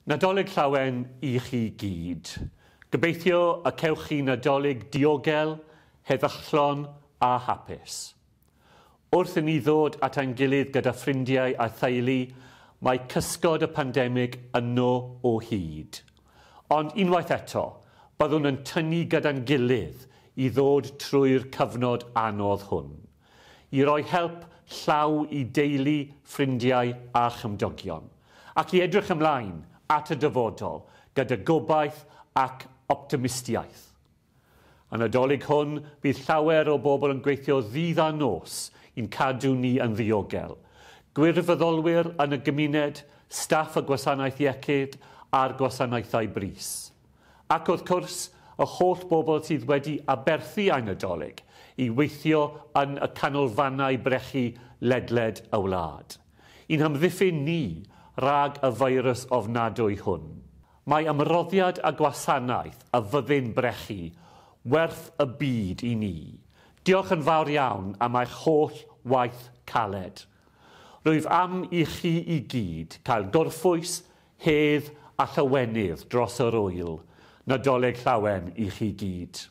Nadolig Llawen i chi gyd. Gobeithio y cewch chi Nadolig diogel, heddychlon a hapus. Wrth i ni ddod at ein gilydd gyda ffrindiau a theulu, mae cysgod y pandemig yno o hyd. Ond unwaith eto, byddwn yn tynnu gyda'n gilydd i ddod trwy'r cyfnod anodd hwn. I roi help llaw i deulu, ffrindiau a chymdogion. Ac i edrych ymlaen at y dyfodol gyda gobaith ac optimistiaeth. Y Nadolig hwn, bydd llawer o bobl yn gweithio ddydd a nos i'n cadw ni yn ddiogel. Gwirfoddolwyr yn y gymuned, staff y gwasanaeth iechyd a'r gwasanaethau brys. Ac wrth cwrs, y holl bobl sydd wedi aberthu ein Nadolig i weithio yn y canolfannau brechu ledled y wlad. I'n hamddiffyn ni rhag y feirws ofnadwy hwn. Mae ymroddiad a gwasanaeth y fyddin brechu werth y byd i ni. Diolch yn fawr iawn am eich holl waith caled. Rwyf am i chi i gyd cael gorffwys, hedd a llawenydd dros yr ŵyl. Nadolig Llawen i chi gyd.